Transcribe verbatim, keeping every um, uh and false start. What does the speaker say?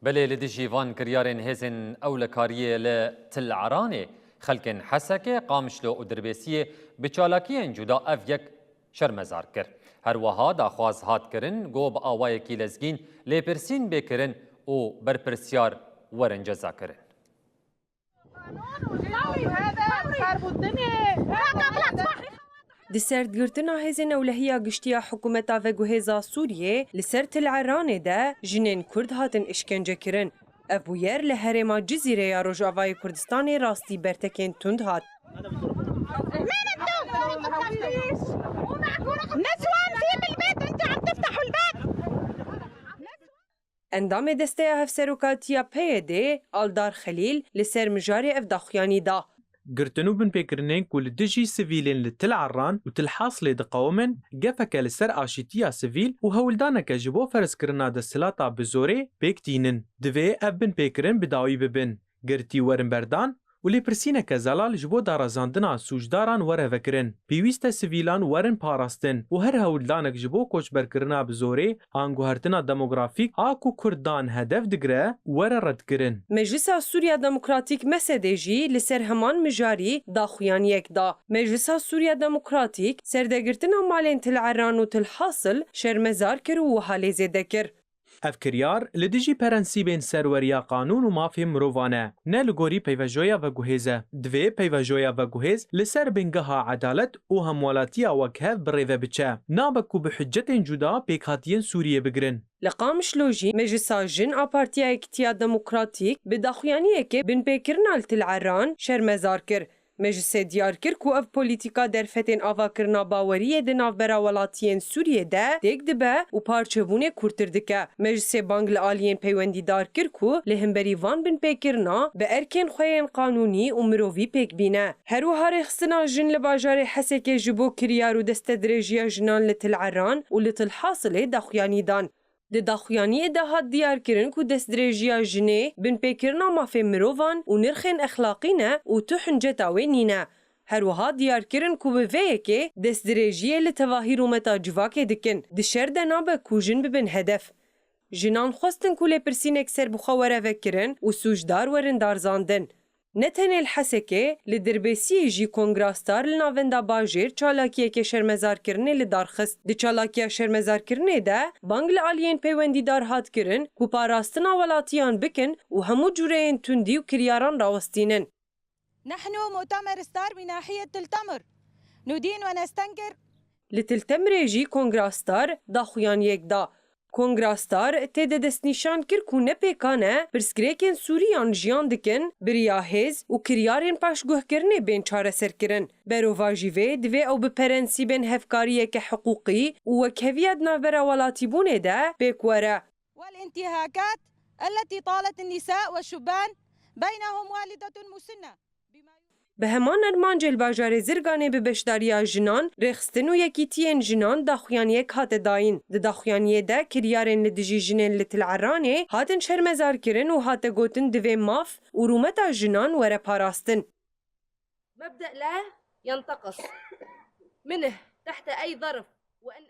Belê li dijî van kiryarên hêzên ewlekariyê li Til Eranê, xelkên Hesekê, Qamişlo û Dirbêsiyê bi çalakiyên cuda ev yek şermezar kir. Her wiha daxwaz hat kirin ku bi awayekî lezgîn lêpirsîn bê kirin û berpirsyar werin cezakirin. Di ser girtina hêzên ewlehiya giştî ya hikûmeta veguhêza Sûriyê li ser Til Eranê de jinên Kurd hatin îşkencekirin. Ev bûyer li herêma Cizîrê ya Rojavayê Kurdistanê rastî bertekên tund hat. نسوان، في بالبيت، انتوا عم تفتحوا الباب. Endamê Desteya Hevserokatiya P Y D'ê, Aldar Xelîl, li ser mijarê ev daxuyanî da. Girtin û binpêkirinên ku li dijî sivîlên li Til Erran û Til Hasilê diqewimin, gefeke li ser aşîtiya sivîl û hewldaneke ji bo ferzkirina desthilata bi zorê pêk tînin. Divê ev binpêkirin bi dawî bibin, girtî werin berdan û lêpirsîneke zelal ji bo darazandina sûcdaran were vekirin. Pêwîst e sivîlan werin parastin û her hewldanek ji bo koçberkirina bi zorê an guhertina demografîk a ku Kurd dan hedef digire, were redkirin. Meclisa Sûriya Demokratîk, MSD'ê jî li ser heman mijarî daxuyaniyek da. Meclisa Sûriya Demokratîk serdegirtina malên Til Eran û Til Hasil şermezar kir û wiha lê zêde kir. Ev kiryar li dijî prensîbên serweriya qanûn û mafên mirovan e, ne li gorî peyvejoya veguhêz e. Divê peyvejoya veguhêz li ser bingeha edalet û hemwelatiya wekhev bi rê ve biçe, nabe ku bi hicetên cuda pêkhatiyên Sûriyê bigirin. Li Qamişlo jî Meclisa Jin a Partiya Yekîtiya Demokratîk bi daxuyaniyekê binpêkirina li Til Eran şermezar kir. Meclisê diyar kir ku ev polîtîka derfetên avakirina baweriyê di navbera welatiyên Sûriyê de têk dibe û parçebûnê kûrtir dike. Meclisê bang li aliyên peywendîdar kir ku li hemberî van binpêkirina bi erkên xwe yên qanûnî û mirovî pêk bîne. Her wiha rêxistina jin li bajarê Hesekê ji bo kiryar û destedirêjiya jinan li Til Eran û li Til Hasilê daxuyanî dan. Di daxuyaniyê de hat diyarkirin ku destdirêjiya jinê binpêkirina mafê mirovan û nirxên exlaqî ne û tu hinceta wê nîne. Her wiha diyarkirin ku bi vê yekê destdirêjiyê li tevahî rûmeta civakê dikin. Di şer de nabe ku jin bibin hedef. Jinan xwestin ku lêpirsînek serbixwe were vekirin û sûcdar werin darzandin. Ne tenê li Hesekê, li Dirbêsiyê jî Kongra Star li navenda bajêr çalakiyeke şermezarkirinê li dar xist. Di çalakiya şermezarkirinê de bang li aliyên peywendîdar hat kirin ku parastina welatiyan bikin û hemû cûreyên tundî û kiryaran rawestînin. نحن مؤتمر ستار بناحية تل تمر ندين ونستنكر. Li Til Temirê jî Kongra Star daxuyaniyek da. Kongra Star tê de destnîşan kir ku ne pêkan e pirsgirêkên Sûriyan jiyan dikin, bi riya hêz û kiryarên paşguhkirinê bên çareserkirin. Berovajî vê, divê ew bi prensîbên hevkariyeke hiqûqî û wekheviya di navbera welatîbûnê de pêk were. والانتهاكات التي طالت النساء والشبان بينهم والدة مسنة. Bi heman armancê li bajarê Zirganê bi beşdariya jinan, rêxistin û yekîtiyên jinan daxuyaniyek hate dayîn. Di daxuyaniyê de kiryarên li dijî jinên li Til Eranê hatin şermezarkirin û hate gotin divê maf û rûmeta jinan were parastin. مبدأ لا ينتقص منه تحت أي ظرف وأن